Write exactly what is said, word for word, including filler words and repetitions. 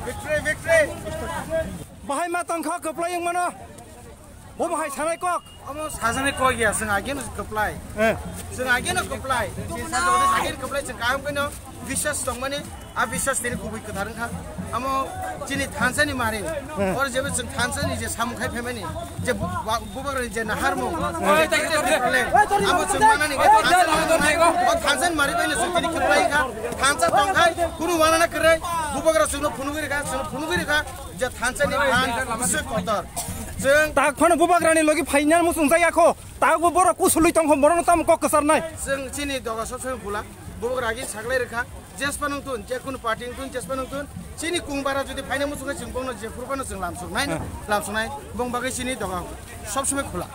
Victory, victory. Bahai ma tongkha kwplai wng mano. Bo bahai sanai kok. Omo sajani kok ya, chwng ageno kwplai. Eh. Chwng ageno kwplai. Chwng sajani ageno kwplai, chwng kaham keno biswas tongmani, a biswas tini kubui kwthar wngkha. Amo chini thansa ni mari. Eh. Or jebe chwng thansa ni je samung khai phaimani, je bu-, ba-, bubagra ni je naharmung, je problem. Amo chwng manani, o thansa ni mari bai no chwng tini kwplai kha. Thansa tongkhai, kunu manana kwrwi, bubagra chwngno phunugwi rikha, chwngno phunugwi rikha. Je thansa ni phan se kotor. Chwng tak phano bubagrani logi phaina muchung jaya kho. Tak bo borok kusulwi tong kho, borokno tamo kok kwcharnai. Chwng chini doga sob sob bula. Bubagra agi saklai rikha. Jespa nung tun, je kunu party nung tun, jespa nung tun. Chini kungbara jodi phaina muchung khe chwng bono je phuru phano chwng lamsuknai, lamsuknai. Bong bagwi chini doga sob somoi khula.